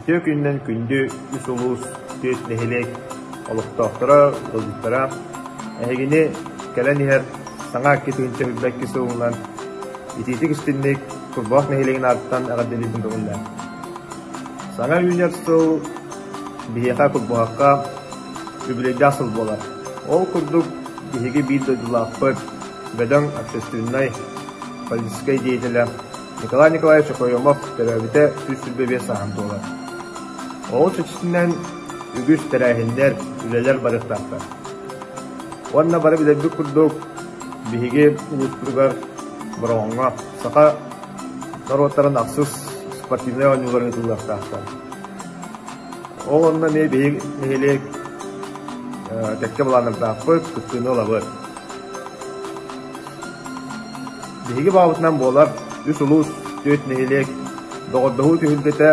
Үтүө күнүнэн күндү үс улуус, түөрт нэһилиэк олохтоохторо, ыалдьыттара! Эһигини кэлэн иһэр саҥа 2022 сылынан итиитик-истинник Курбаах нэһилиэгин аатыттан эҕэрдэлиирбин көҥүллээн. Саҥа үүнэр сыл биһиэхэ Курбуһахха үбүлүөйдээх сыл буолар. Ол курдук биһиги биир дойдулаахпыт, бөдөҥ общественнай, политическай деятелэ Николай Николаевич Окоемов төрөөбүтэ 125 сааһын туолар. Ол чэрчитинэн үгүс тэрээһиннэр, үлэлэр барыахтаахтар. Уонна бары билэрбит курдук, биһиги улууспутугар Бороҕоҥҥо саха норуоттарын ахсыс спортивнай оонньууларын ыытыллыахтаахтар. Ол онно эмиэ биһиги нэһилиэк кэккэ былааннардаахпыт, кыттыыны ылабыт. Биһиги баҕабытынан буолар үс улуус, түөрт нэһилиэк доҕордоһуу түһүлгэтэ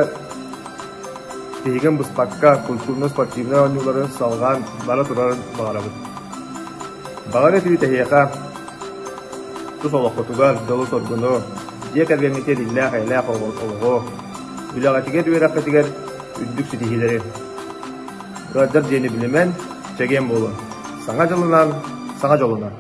тиһигин быспакка культурно-спортивнай оонньуулары салҕаан бара турарын баҕарабыт. Баҕар этибит эһиэхэ тус олоххутугар дьолу-соргуну, дьиэ кэргэҥҥитигэр иллээх-эйэлээх олоҕу, үлэҕитигэр, үөрэххитигэр үрдүк ситиһиилэри. Ыалдьар диэни билимэн, чэгиэн буолуҥ. Саҥа дьылынан, саҥа дьолунан!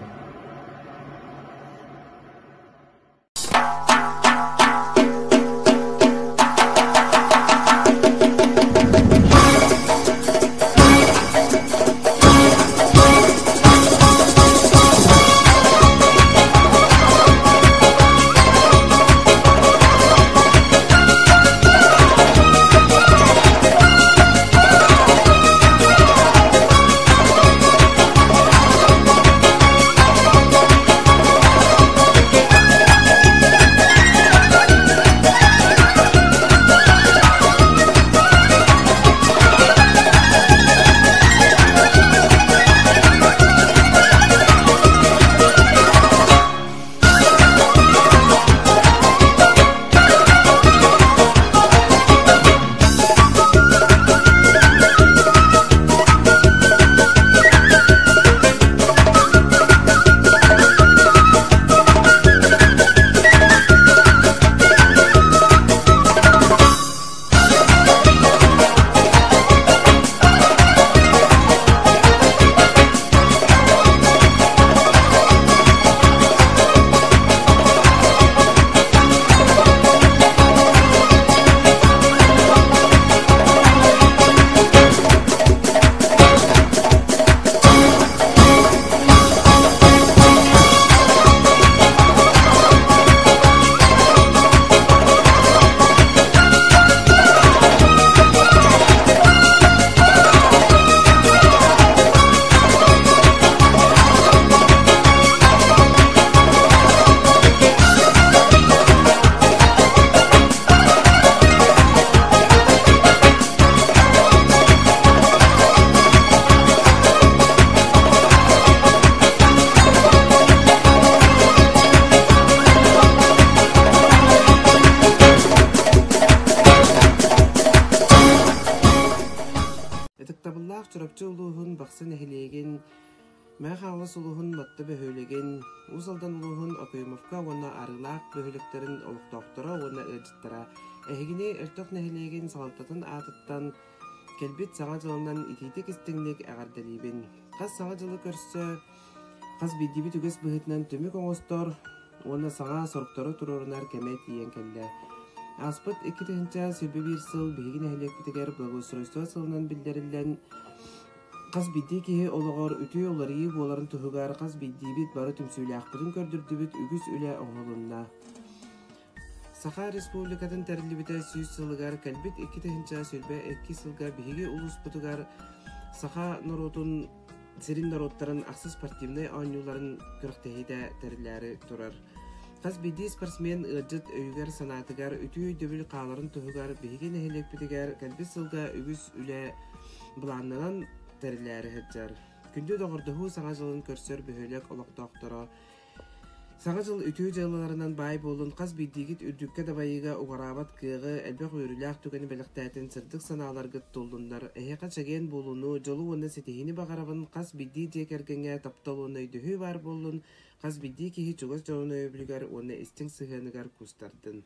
Ытыктабыллаах Чурапчы улууһун Бахсы нэһилиэгин Мэҥэ Хаҥалас улууһун Матта бөһүөлэгин, Уус Алдан улууһун Окоемовка уонна Арыылаах бөһүөлэктэрин олохтоохторо уонна ыалдьыттара эһигини Өлтөх нэһилиэгин салалтатын аатыттан кэлбит Саҥа дьылынан итиитик-истиҥник эҕэрдэлиибин. Хас Саҥа дьылы көрсө хас биирдиибит үгэс быһыытынан түмүк оҥостор уонна саҥа соруктары туруорунар кэмэ тиийэн кэллэ. Ааспыт 2021 сыл биһиги нэһилиэкпитигэр Благоустройство сылынан биллэриллэн, Хас биирдии киһи олоҕор үтүө уларыйыы буоларын туһугар хас биирдиибит бары түмсүүлээхпитин көрдөрдүбүт, үгүс үлэ оҥоһулунна. Саха Республикатын тэриллибитэ 100 сылыгар кэлбит 2022 сылга биһиги улууспутугар саха норуотун сирин норуоттарын ахсыс спортивнай оонньууларын күрэхтэһиитэ тэриллээри турар. Хас биирдии спортсмен ыалдьыт өйүгэр-санаатыгар үтүө өйдөбүл хааларын туһугар биһиги нэһилиэкпитигэр кэлбит сылга үгүс үлэ былааннанан тэриллээри сылдьар. Күндү доҕордоһуу Саҥа дьылын көрсөр бөһүөлэк олохтоохторо Саҥа дьыл үтүө дьыалаларынан баай буолун, хас биирдиигит үрдүккэ дабайыыга уҕараабат кыаҕы, элбэх үөрүүлээх түгэни бэлэхтээтин сырдык санааларгыт туллуннар. Эһиэхэ чэгиэн буолууну, дьолу уонна ситиһиини баҕарабын, хас биирдии дьиэ кэргэҥҥэ таптал уонна өйдөһүү баар буоллун, хас биирдии киһи чугас дьонун өйөбүлүгэр уонна истиҥ сыһыаныгар куустардын.